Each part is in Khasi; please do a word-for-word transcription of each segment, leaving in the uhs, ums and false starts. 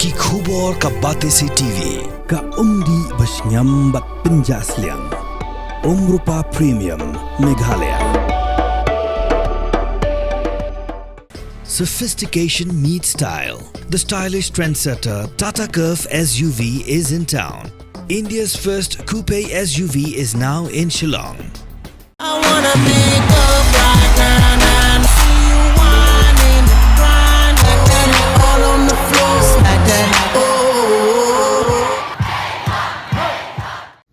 Ki khubor ka Batesi T V. Ka umdih ba shngiam bad pynjah sliang. Umrupa Premium Meghalaya. Sophistication meets style. The stylish trendsetter Tata Curvv S U V is in town. India's first coupe S U V is now in Shillong. I wanna pick up right now and see you whining, grinding, all on the floor, smack that. Oh, oh, oh, oh.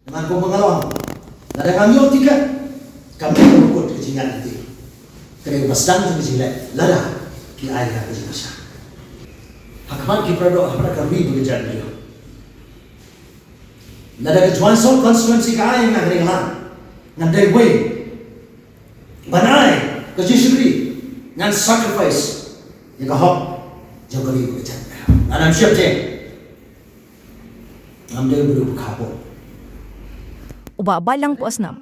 Nga kum ba nga long, lada ngam ïoh tiket, kam dei ka kut ka jingïaid lynti. Ka dei ba sdang ka jingleh lada ki ai ka jingkyrshan. Ha khmat ki para doh, ha khmat ka ri bad ka jaitbynriew. Lada ka Jowai South constituency ka ai nga ka ri ka lang, ngan dei wei ban ai ka jingshakri, ngan sacrifice ïa ka hok jong ka ri bad ka jaitbynriew. Ngan ym sheptieng. Ngam dei u briew ba khappud. U Bah Baitlang Pohsngap,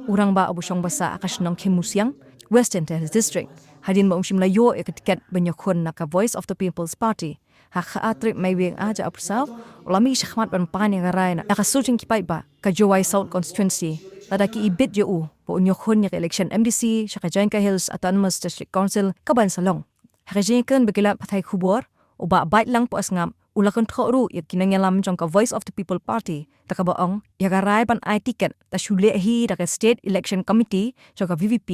u rangbah uba shong basa ha ka shnong Khynmusiang, Western Ri Bhoi District, hadien ba um shym la ïoh ïa ka tiket ban ïakhun na ka Voice of the People's Party ha ka khatar tarik Naiwieng ar hajar arphew saw, u la mih shakhmat ban pan ïa ka rai na ka sur jong ki paidbah ka Jowai South constituency, lada ki ibit ïa u ba un ïakhun ïa ka election M D C sha ka Jaintia Hills Autonomous District Council kaban sa long. Ha ka jingïakren bad ki lad pathai khubor, u Bah Baitlang Pohsngap u la kynthoh ruh ïa ki nongïalam jong ka Voice of the People Party, da kaba ong ïa ka rai ban ai tiket la shu leh hi da ka State Election Committee jong ka V P P,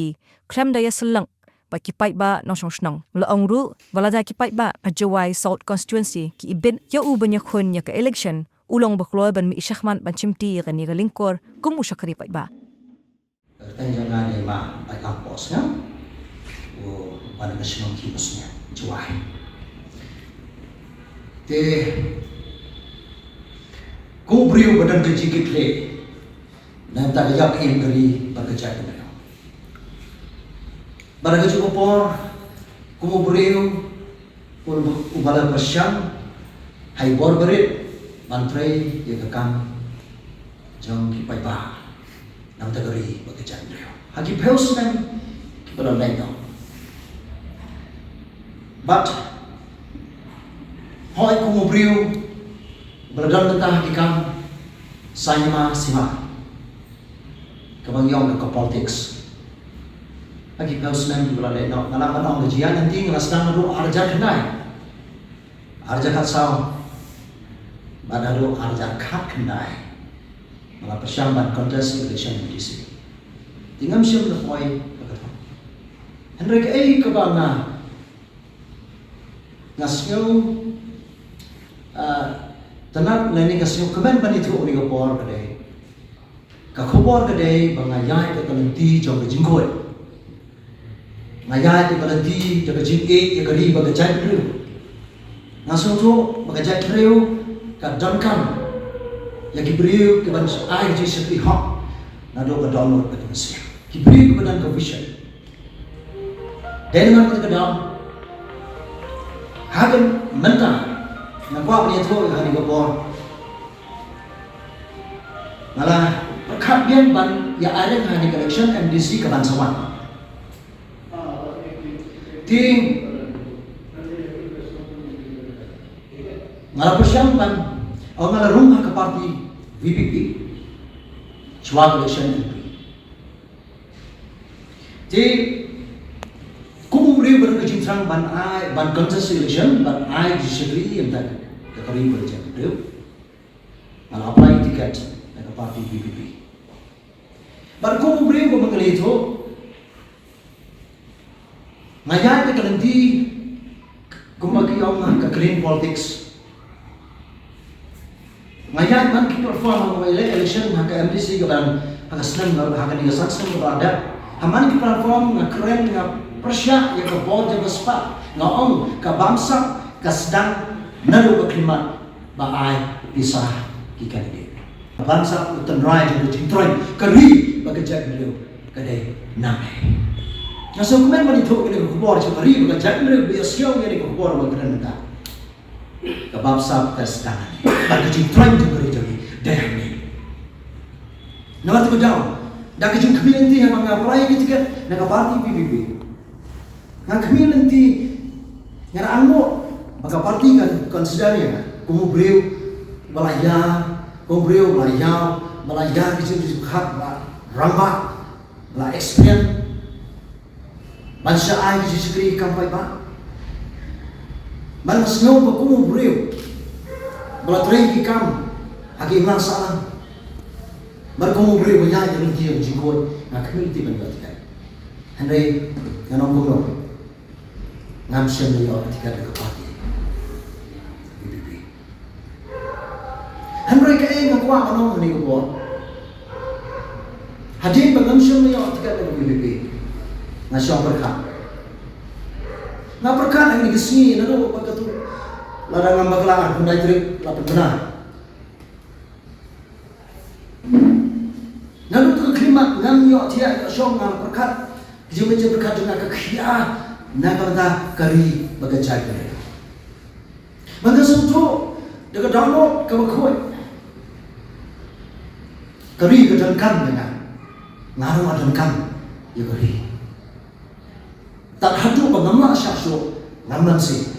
khlem da ïasyllok bad ki paidbah nongshong shnong. U la ong ruh ba lada ki paidbah ka Jowai South constituency ki ibit ïa u ban ïakhun ïa ka election, u long ba kloi ban mih shakhmat ban shimti ïa kane ka lyngkor kum u shakri paidbah. Ka kyrteng jong nga dei Bah Baitlang Pohsngap, uba na ka shnong Khynmusiang, Jowai. Te kum u briew ba don ka jingkitkhlieh na ka bynta ka ïap ka im ka ri bad ka jaitbynriew. Bad ha kajuh ka por, kum u briew uba, uba la pyrshang ha i bor barit ban trei ïa ka kam jong ki paidbah na ka bynta ka ri bad ka jaitbynriew ha ki phew snem kiba la leit noh. Bad hooid, kum u briew uba la don bynta ha ki kam saiñ ma sima, kaba ngi ong ka politics, ha ki phew snem kiba la leit noh, nga lah ban ong ka jingïaid lynti nga la sdang naduh ar hajar khyndai, ar hajar khatsaw, bad naduh ar hajar khatkhyndai nga la pyrshang ban contest election M D C. Te ngam shym la poi ha ka thong. Hynrei kaei kaba nga, nga sngew, ah, tynnat lane nga sngewkmen ban ïathuh ha kane ka por ka dei, ka khubor ka dei ba nga ïaid da ka lynti jong ka jingkhuid. Nga ïaid da ka lynti jong ka jingïeit ïa ka ri bad ka jaitbynriew. Nga sngewthuh ba ka jaitbynriew ka donkam ïa ki briew kiban ai ka jingshakri hok naduh ka dohnud bad ka mynsiem. Ki briew kiba don ka vision. Dei namar kata ka daw, ha ka mynta nga kwah ban ïathuh ha kane ka por, nga la pyrkhat biang ban ïa ïeng ha kane ka election M D C kaban sa wan. Te nga la pyrshang ban, oh, nga la rung ha ka party V P P shuwa ka election M P. Te kum u briew ba don ka jingthrang ban ai, ban contest election, ban ai ka jingshakri ïa ka ri bad ka jaitbynriew, nga la apply ticket na ka party V P P. Bad kum u briew ba nga la ïathuh, nga ïaid da ka lynti kumba ki ong ka clean politics. Nga ïaid man ki platform ha ka ele-, election ha ka M D C kaba, ha ka snem, ha kane ka san snem kaba la dep. Ha man ki platform nga kren, nga pyrshah ïa ka bor jong ka spah, nga ong ka bamsap ka sdang naduh ka khyllipmat ba ai pisa ki candidate. Ka bamsap u tynrai jong ka jingtroiñ ka ri bad ka jaitbynriew ka dei nangne. Nga sngewkmen ban ïathuh kane ka khubor sha ka ri bad ka jaitbynriew ba ïohsngew ïa kane ka khubor ba nga kren mynta. Ka bamsap ka sdang hangne bad ka jingtroiñ jong ka ri jong ngi dei hangne. Namar kata ka daw, da ka jingkhmih lynti haba nga apply ka ticket na ka party V P P, nga khmih lynti, nga la angnud Ba ka party kan consider ïa nga kum u briew ba la ïa, kum u briew ba la ïa, ba la ïa ki jingkhat, ba rangbah, ba la experience ban shah ai ki jingshakri kam paidbah. Ban sngew ba kum u briew ba la trei ki kam ha ki imlang sahlang. Ban kum u briew ba ïa ïa lynti ïa jingkhuid, nga khmih lynti ban ïoh tiket. Hynrei nga ong kumno. Ngam shym la ïoh tiket na ka party VPP. Hynrei kaei nga kwah ban ong ha kane ka por. Hadien ba ngam shym la ïoh tiket na ka VPP, nga shong pyrkhat. Nga pyrkhat ha kine ki sngi naduh ba ka tu, lada ngam bakla, arphew lai tarik la pynbna. Naduh ka khlieh mat ngam ïoh thiah ïoh shong, nga pyrkhat, ka jingmut jingpyrkhat jong nga ka khia na ka bynta ka ri bad ka jaitbynriew. Ba nga sngewthuh da ka download kaba khuid, ka ri ka donkam ïa nga, nga ruh nga donkam ïa ka ri. Tad haduh ba ngam lah shah shuh, ngam banse,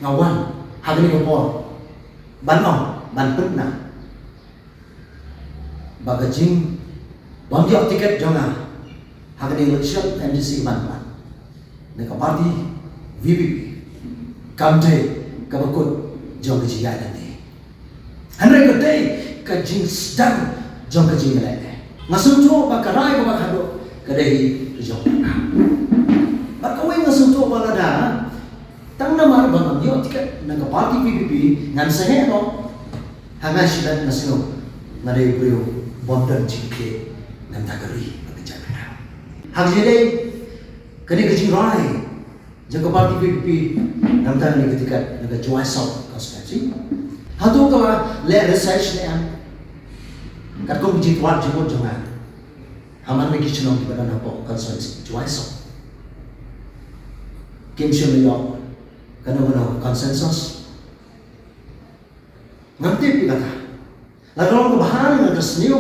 nga wan ha kane ka por ban ong, ban pynbna ba ka jingbym ïoh tiket jong nga ha kane ka election MDC ban wan na ka party VPP kam dei kaba kut jong ka jingïaid lynti. Hynrei ka dei ka jingsdang jong ka jingïaleh. Nga sngewthuh ba ka rai kaba khatduh ka dei ka jong nga. Bad kawei, nga sngewthuh ba lada tang namar ba ngam ïoh tiket na ka party VPP ngan sangeh noh, ha nga shisha nga sngew nga dei u briew bym don jingkit na ka bynta ka ri bad ka jaitbynriew. Ha ka jingdei kane ka jingrai jong ka party VPP na ka bynta kane ka tiket na ka Jowai South constituency, hato ka la leh research ne em? Katkum ka jingtwad jingmut jong nga, ha man la ki shnong kiba don hapoh constituency Jowai South kim shym la ïoh kano kano consensus? Ngam tip ïa kata. La ka long kaba bha ne nga ka sniew,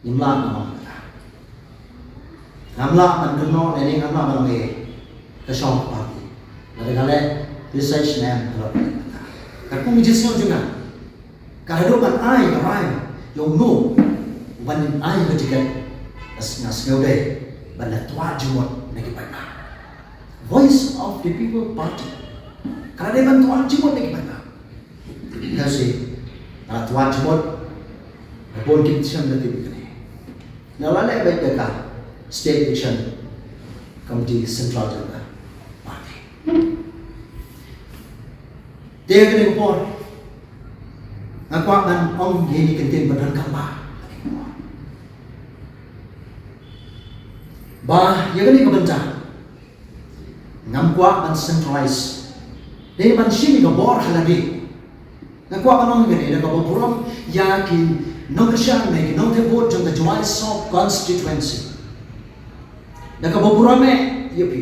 ngim lah ban ong kata. Ngam lah ban kynnoh ne ngam lah ban ong ei, ka shong ka party. Lada ka leh research ne em, ka la leh kata. Katkum ka jingsngew jong nga, ka haduh ban ai ka rai ïa uno uban ai ka tiket, nga sngew dei ban da twad jingmut na ki paidbah. Voice of the People Party ka la dei ban twad jingmut na ki paidbah. Nga sngew nga la twad jingmut na bun ki ktien na T V kane. Nga la leh beit da ka State Election Committee Central jong ka party. Te ha kane ka por nga kwah ban ong ïa kine ki kyntien ba donkam bha. Ba ïa kane ka bynta ngam kwah ban centralize. Dei ban shim ïa ka bor ha lade. Nga kwah ban ong ïa kane da kaba burom ïa ki nongkyrshan ne ki nongthep vote jong ka Jowai South constituency. Da kaba burom eh ïa phi.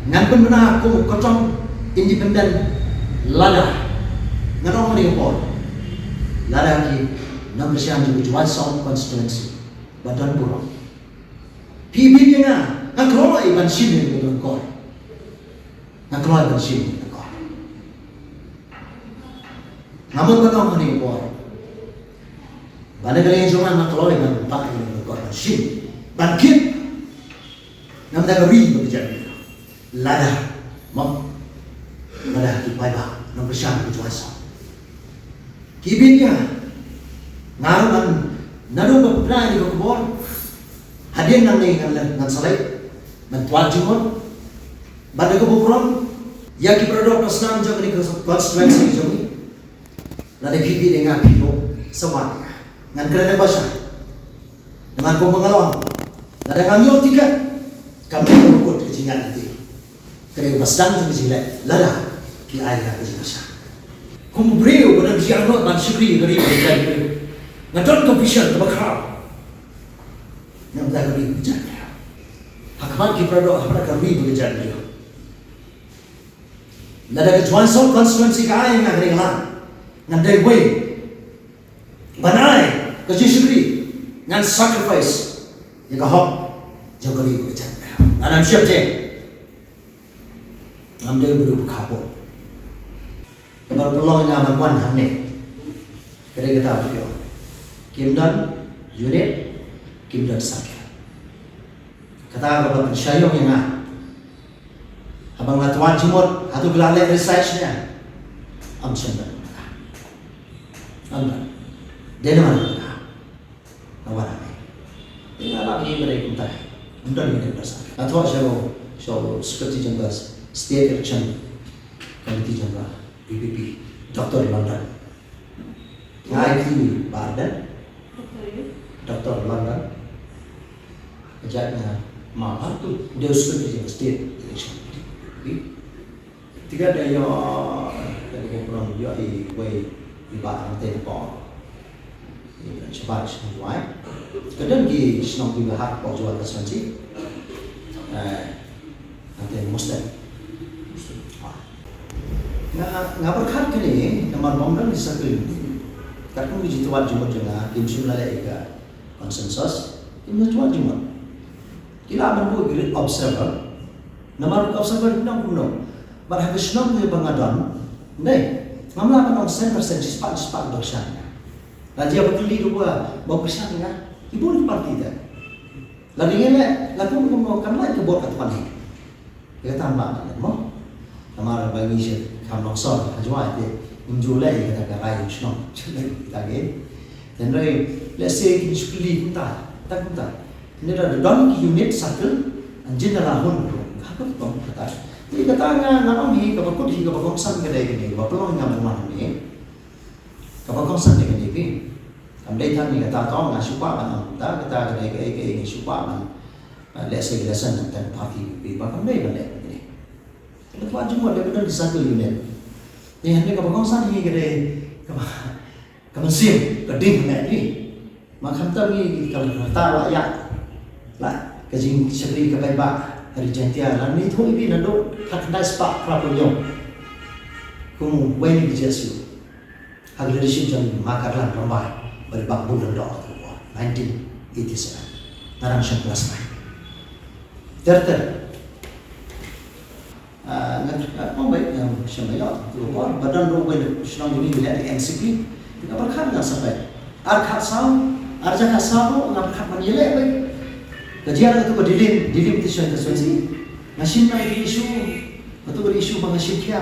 Ngan pynbna kum u kyrtong independent lada, ngan ong ha kane ka por, lada ki nongkyrshan jong ka Jowai South constituency ba don burom. Phi bit ïa nga, nga kloi ban shim ïa ka donkor. Nga kloi ban shim ïa ka donkor. Nga mut ban ong ha kane ka por ba na ka liang jong nga, nga kloi ban pah ïa ka donkor, ban shim, ban kit na ka bynta ka ri bad ka jaitbynriew. Lada, mo, lada ki paidbah nongkyrshan ka Jowai South ki bit ïa nga ruh, ngan, naduh ba pynbna ïa ka khubor, hadien nangne ngan leh, ngan sa leit ban twad jingmut bad da kaba burom ïa ki para doh para snam jong kane ka constituency jong ngi. Lada phi bit ïa nga, phi ruh sa wad ïa nga. Ngan kren ba shai. Ngan, kumba nga la ong, lada ngam ïoh tiket, kam dei kaba kut ka jingïaid lynti. Ka dei kaba sdang jong ka jingleh lada ki ai ïa nga ka jingkyrshan. Kum u briew ba don jingangnud ban shakri ïa ka ri bad ka jaitbynriew, nga don ka vision kaba khraw na ka bynta ka ri bad ka jaitbynriew. Ha khmat ki para doh, ha khmat ka ri bad ka jaitbynriew. Lada ka Jowai South constituency ka ai ïa nga kane ka lad, ngan dei uwei ban ai ka jingshakri, ngan sacrifice ïa ka hok jong ka ri bad ka jaitbynriew. Ngan ym sheptieng. Ngam dei u briew ba khapoh. Kaba pynlong ïa nga ban wan hangne ka dei kata ba phi ong, kim don unit, kim don circle. Kata kaba pynshai ïa nga. Haba nga twad jingmut, hato ki la leh research ne? Ym shym don. Ym don. Dei namar kata. Nga wan hangne. Te nga lah ïa ka dei kumta. Ym don ïa ka dei kumta. Nga thoh sha u, sha u Secretary General, State Election Committee General, V P P, Doctor London. Nga ai kti ba Ardent. Doctor London. Jait nga ma ha tu, u dei u Secretary General State Election Committee. Te ka dei ïa, ka dei ka program ïa i wei i bah hangtei na pdeng. I Shabar Shnong Jowai. Ka don ki shnong kiba ha pdeng Jowai constituency. Eh, hangtei Muslim. Nga, nga pyrkhat kane namar ba ym don ki circle. Katkum ki jingtwad jingmut jong nga, kim shym la leh ïa ka consensus, kim shym twad jingmut. Ki lah ban buh ki rit observer. Namar ka observer kumno kumno. Bad ha ka shnong kaba nga don, ne, ngam lah ban ong cent percent, shispah shispah ba kyrshan ïa nga. La jia ba kylli ruh ba kyrshan ïa nga, ki bun ki party te. Lada ngi leh, la kum kumno, kam lah ka bor ka tpan hi. Ïa kata ngam lah ban leh mo. Namar ba ngi sha kham longsor ha Jowai te ngim ju leh ïa kata ka rai shnong. Kita ki. Hynrei lehse kin shu kylli kumta, ta kumta. Hynrei lada don ki unit circle, ngin ïa la hun ruh. Ka kut bam kata. Te kata nga, nga ong hi kaba kut hi kaba kongsan ka dei kane, kaba pynlong nga ban wan hangne. Kaba kongsan dei kane phi. Kam dei tang ïa kata tang nga shu kwah ban ong kata, kata ka dei kaei kaei nga shu kwah ban, ah, lehse ka lesson na tang party phi ba kam dei ban leh kane. Kaba kwah jingmut dei ba don ki circle unit. Te hangne kaba kongsan hi ka dei kaba, ka mynsiem ka ding hangne phi. Ma khamtam ngi ka rta la ïa la ka jingshakri ka paidbah ha ri Jaintia, la ngi thoh ïa phi naduh khatkhyndai spah phra phew hynñiew. Kum uwei na ki J S U. Ha ka leadership jong i Ma Karlan Rymbai, ba dei Bah Bun Lyngdoh, nineteen eighty-seven. Nga dang shong class nine. Ter ter. Ah, nga, nga ong beit, nga shim ïa tu bor, ba don ruh beit shnong jong ngi leh M C P. Nga pyrkhat nga sa beit. Ar khat saw, ar ja khat saw ruh nga pyrkhat ban ïaleh beit. Ka jia katu ka delimitation constituency. Nga shim na ki issue, katu ka issue ba nga shim khia.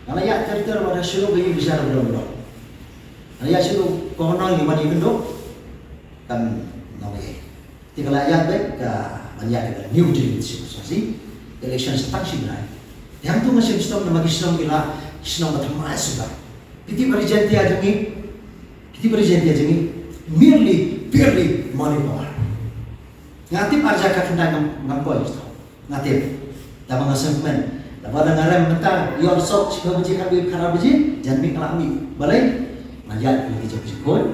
Nga la ïa ter ter ba da shu ruh ba ïa bijar ba don. Nga la ïa shu ruh ko nang ïa man ïa kynduh. Kan nang ïa. Te ka la ïaid beit ka ban ïaid ka new delimitation constituency. Election sa tang shi bnai. Te hangtu nga shem shnong namar ki shnong ki la, ki shnong ba thymmai suda. Phi tip ba ri Jaintia jong ngi, phi tip ba ri Jaintia jong ngi, merely, purely money power. Nga tip ar hajar khatkhyndai ngam, ngam poi shnong. Nga tip. Tangba nga sngewkmen. Lada nga rem mynta, ïoh sop, shiphew baje, khatwei, khatar baje, jan mih nga la mih. Balei? Nga ïaid kum ki jingkhuid,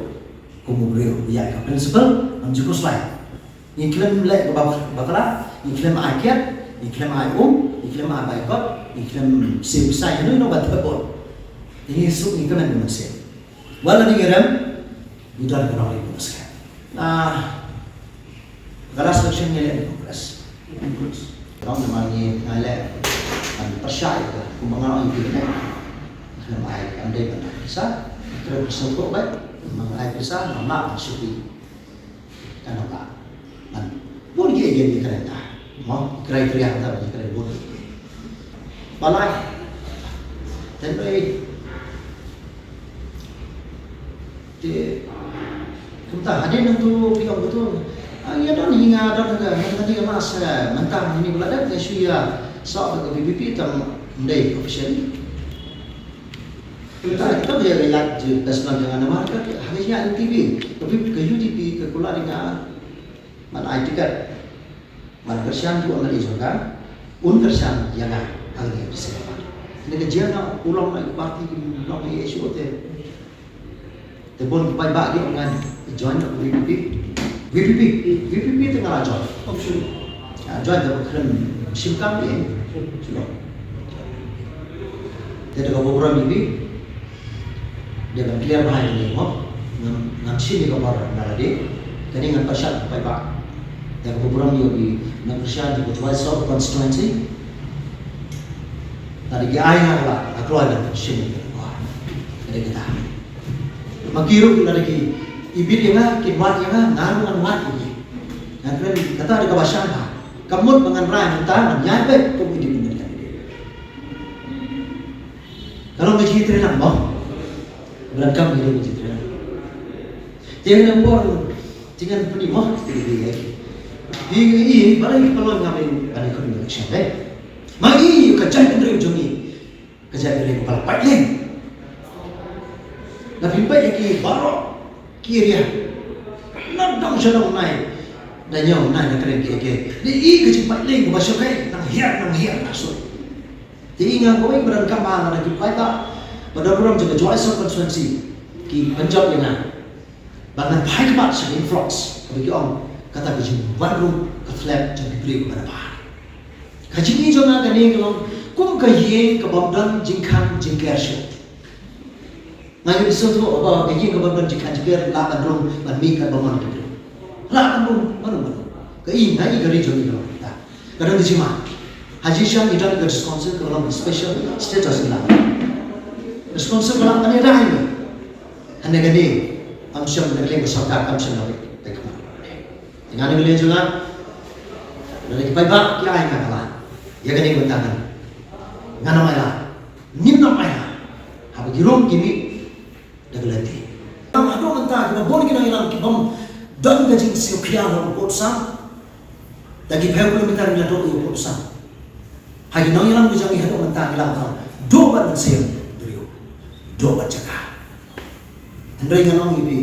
kum u briew, ïaid ka principle, ngam ju khuslai. Ngi khlem leh ka bak-, bakla, ngi khlem ai kiad, ngi khlem ai um, ngi khlem ai baikot, ngi khlem siew pisa ïano ïano ban thep vote. Ngi suk ngi kmen ngi mynsiem. Wat la ngi rem, ngi don ka nongrim ka nongskhem. Ah, ka last election ngi leh Congress. Congress. Nong namar ngi ngai leh ban pyrshah ïa ka, kumba nga ong ïa phi ne. Khlem ai, kam dei ban ai pisa, khlem pisa ko bai, ban ai pisa, ngam lah ban shu phi. Ka nang ba. Ngan bun ki again ki kren ta. Mo, ki criteria ta ba ki kren bun ki. Balai. Then by te kumta hadien nangtu phi ong tu. Ah, ïa don hi nga don ka, nga don hi nga mas, eh, mynta hynne ba la dep nga shu ïa sah ka V P P tam ndei officially. Kita, kita ba ïa lad ju best man jong nga namar ka, ha ka jingïaid N T V, ka V P, ka U D P, ka kular ïa nga, man ai ticket, man kyrshan ju M L A jong ka, un kyrshan ïa nga, ha ka jingïaid December. Ni ka jia na, u long na party, u long na issue te. Te bun ki paidbah ki ong ngan join na V P P. V P P, V P P te nga la join. Ong shu. Ah, join te ba kren shim kam ïa. Shu. Te da ka burom ïa phi. Da ban clear bha ïa kane mo. Ngam, ngam shim ïa ka bor na lade. Kane ngan pyrshah ïa ka paidbah. Da ka burom ïa phi ngan pyrshah ïa ka Jowai South constituency. Lada ki ai nga la, nga kloi ban shim ïa ka bor. Ka dei kata. Ma ki ruh lada ki ibit ïa nga, kin wad ïa nga, nga ruh ngan wad ïa ki. Ngan kren kata da kaba shang ha. Ka mut ba ngan rai mynta ngan ïaid beit kum independent candidate. Ka long ka jingïatreilang mo. Ka donkam ka jingïatreilang. Te ngan por te ngan pyni mo. Te ngan ïa. Hi hi balei ka long nga ban ban ïa ka election eh. Ma i ka jaitbynriew jong i. Ka jaitbynriew ba la pait lem. La pynpait ïa ki baroh ki area. Na dong sha dong nai. Na ñiew nai na kren ki ki. Ni i ka jingpait lem ba sha kai nang hiar nang hiar na sut. Te i nga kawei ba donkam ba na ki paidbah ba don burom jong ka Jowai South constituency ki pynjop ïa nga. Ba ngan phai khmat sha ka influx kaba ki ong kata ka jingwan ruh ka thlep jong ki briew ba na bha. Ka jingim jong nga kane ka long kum ka ïing ka bym don jingkhang jingker shuh. Nga ïohi sngewthuh ba ka ïing ka bym don jingkhang jingker lah ban rung ban mih kat ba mon ki briew. Lah ban rung ban rung ban rung. Ka i nga i ka ri jong i ka long kata. Ka don ka jingma. Ha jingshisha ngi don ka District Council ka long special status ngi lah. District Council ka lah ban ïada ïa ngi. Hynrei ka dei, am shym na ka liang ka sorkar, am shym na ka liang ka sorkar. Te nga na ka liang jong nga, lada ki paidbah ki ai nga ka lad, ïa ka dei mynta ngan, ngan ym ai lad, ngin ym ai lad. Haba ki rung ki mih da ka lynti. Haduh mynta kiba bun ki nongïalam ki bym don ka jingsngewkhia na u pud sam. Da ki phew kilometer ngi la duh ïa u pud sam. Ha ki nongïalam ki jong ngi haduh mynta ngi la ong duh bad mynsiem briew, duh bad jaka. Hynrei ngan ong ïa phi,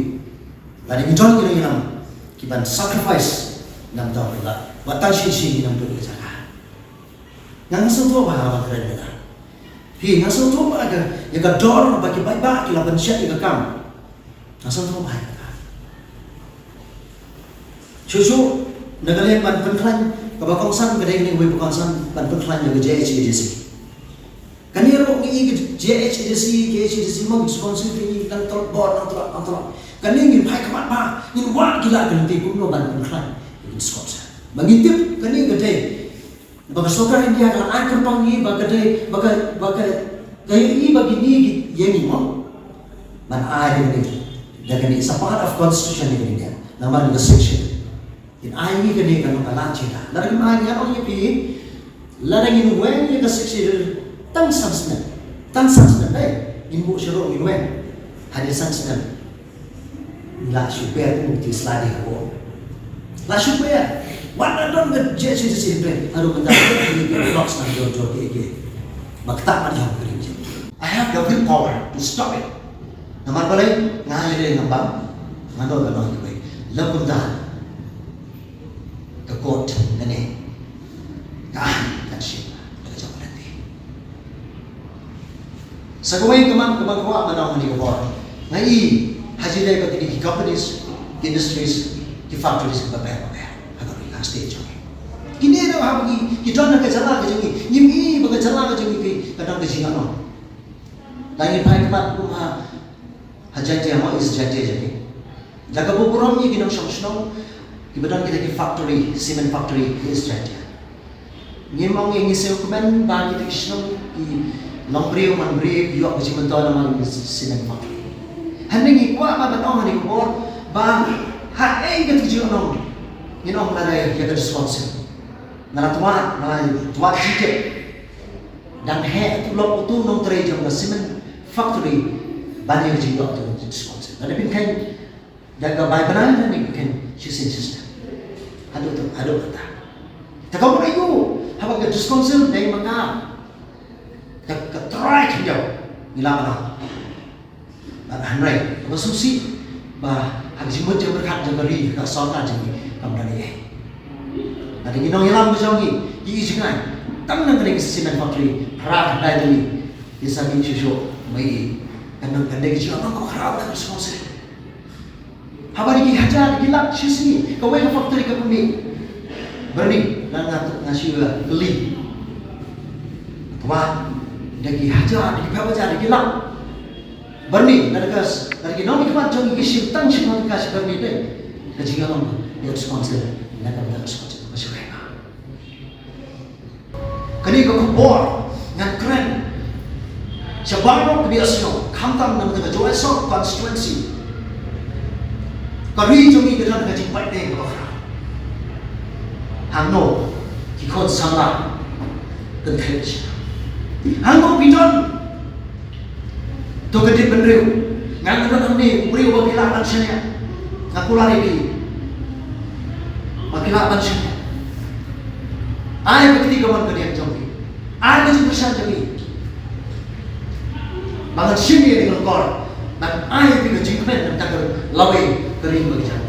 lada ngi don ki nongïalam ki ban sacrifice, ngam tau phi la wat tang shisha ngin ym duh ïa ka jaka. Nga sngewthuh ba ha ba kren ïa phi, nga sngewthuh ba ïa ka dor ba ki paidbah ki la pynshet ïa ka kam. Nga sngewthuh ba ïa ka. Shuh shuh na ka liang ban pynkhlaiñ kaba kongsan ka dei kane kawei ba kongsan ban pynkhlaiñ ïa ka J H A D C. Kane ruh ngi ka J H A D C, K H A D C ma ngi sponsor ka ngi nang tlot bor nang tlot nang tlot. Kane ngin phai khmat ba ngin wad ki lad ka lynti kumno ban pynkhlaiñ ïa ka sponsor. Ba ngi tip kane ka dei Ba ka sorkar India ka la ai kyrpang ïa ngi ba ka dei ba ka ba ka ka ïa ngi ba kine ki ïa ngi mo. Ban ai da kane da kane it's a part of constitution ïa ka India. Namar ka section. Kin ai ngi kane ka nong ka la chita. Lada kim ai ngi ong ïa phi lada ngin weng ïa ka section tang san snem. Tang san snem dei. Ngin buh shuh ruh ngin weng. Hadien san snem. La shu ber u ti sladi ha bor. La shu ber. Wat la don ka je si si bre. Haduh mynta ki blocks na jor jor ki ki. Ba kata ma jong ka rim je. I have the willpower to stop it. Namar balei nga ïa ri ngam bam. Nga don ka nong ki bai. La mynta. Ka court kane ka ai kan shim ka jong ka lynti. Sa kawei ka man ka man ka wah man ong kane ka bor. Nga i ha jingdei ba kine ki companies, ki industries, ki factories kiba pher ba pher ha ka ri ha state jong ngi. Kine ruh haba ngi ki don ha ka jylla ka jong ngi, ngim i ba ka jylla ka jong ngi ka don ka jingïalang. Lada ngi phai khmat kum ha ha Jaintia, ha East Jaintia jong ngi. Da kaba burom ïa ki nongshong shnong kiba don kita ki factory, cement factory ha East Jaintia. Ngim ong ïa ngi sngewkmen ba kita ki shnong ki long briew man briew ki ïoh ka jingmyntoi namar ki cement factory. Hynrei ngi kwah ba ban ong ha kane ka bor ba ha ei ka jingong ngin ong lada ïa ka District Council. Nga la twad, nga la twad jingtip. Dang heh tulop utu u nongtrei jong ka cement factory ban ïa ka jingïoh jong ka District Council. Lada phin kheiñ da ka bai bnai lane phin kheiñ shisien shisien. Haduh tu, haduh kata. Te ka mut aiu haba ka District Council dei ma ka ka, ka trai khyndiat ngi la ka la. Bad hynrei kaba sngewsih ba ha ka jingmut jingpyrkhat jong ka ri ka sorkar jong ngi kam don ei ei. Lada ngi nongïalam ba jong ngi ki i jngai tang na kane ka cement factory phra khyndai tylli ki sa mih shuh shuh ma i kan nang kan dei ka jingïalam kaba khraw na ka sngewsih. Haba da ki hajar da ki lak shi sngi kawei ka factory ka pynmih. Byrni, nga nga nga shu ïa kylli. Kaba da ki hajar da ki phew hajar da ki lak. Byrni, lada ka lada ki nongmihkhmat jong ngi ki shim tang shiphew tyngka shi byrni te. Ka jingïalang ïa ka sponsor, ïa ka bynta ka sponsor ka shu heh. Kane ka khubor ngan kren Shabar noh ka biang shnong, khamtam na ka Jowai South constituency. Ka ri jong ngi ka don ka jingpait ne ka bakra. Hangno ki khun samla kan khlem shi. Hangno phi don to ka dei bynriew. Nga nga don hangne u briew ba phi lah ban shaniah. Nga kular ïa phi ba phi lah ban shaniah. Ai ba kiti ka mon ka diang jong phi. Ai ka jingkyrshan jong phi. Ba ngan shim ïa ka longkor ban ai ïa ka jingkmen nangta ka lawei ka ring ba ka jam.